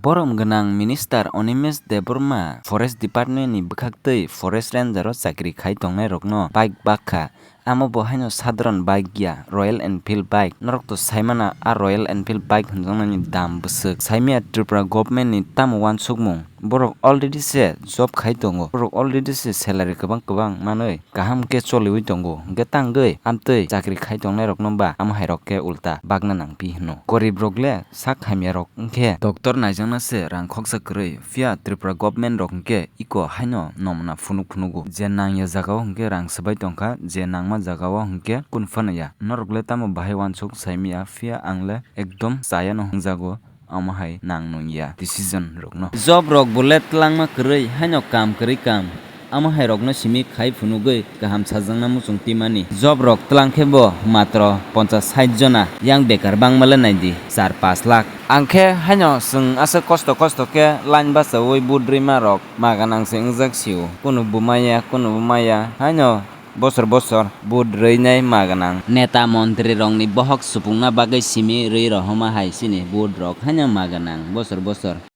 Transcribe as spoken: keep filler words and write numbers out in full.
Borom gwnang Minister Animesh Debbarma Forest Department ni bwkhaktwi Forest Ranger o chakri khai tongnairokno bike bakha. Amo bo haino sadharan bike ya, Royal Enfield bike. Norok to saimana a Royal Enfield bike hwnjaknani dam bwswk. Saimaya Tripura government ni tamo uansukmung. Borok already se job khai tongo. Borok already se salary kwbang kwbang manwi kaham khe choliwi tongo. Hwnkhe tangwi amtwi chakri khai tongnairokno ba amo hairok khe ulta bakna nangphi hwno. Gorib rok le sak hamya rok wngkhe doctor naijakna se rang khoksa kwrwi, phiya Tripura government rok hwnkhe iko haino nomna phunuk phunugo. Je nangya jagao hwnkhe rang swbai tongkha, je nangma jagao hwnkhe kunu phano ya. Norok le tamo bahai uansuk saimaya, phiya ang le ekdom chayano hwnjago, amo hai nang nungya decision rokno. Job rok bo le twlangma kwrwi haino kam kwrwi kam. Amo hai rokno simi khai phunugwi kaham sajakna muchung twimani. Job rok twlang khe bo matro ponchas sait jona, yang bekar bangma le naidi char pas lakh. Ang khe haino chwng aswk kosto kosto khe line bachaui vote rwima rok maganang se wngjak sio. Kunu bo maya, kunu bo maya. Haino bosor bosor vote rwinai maganang. Neta montri rokni bohok supungna bagwi simi rwi rohoma hai chini vote rok haino maganang bosor bosor.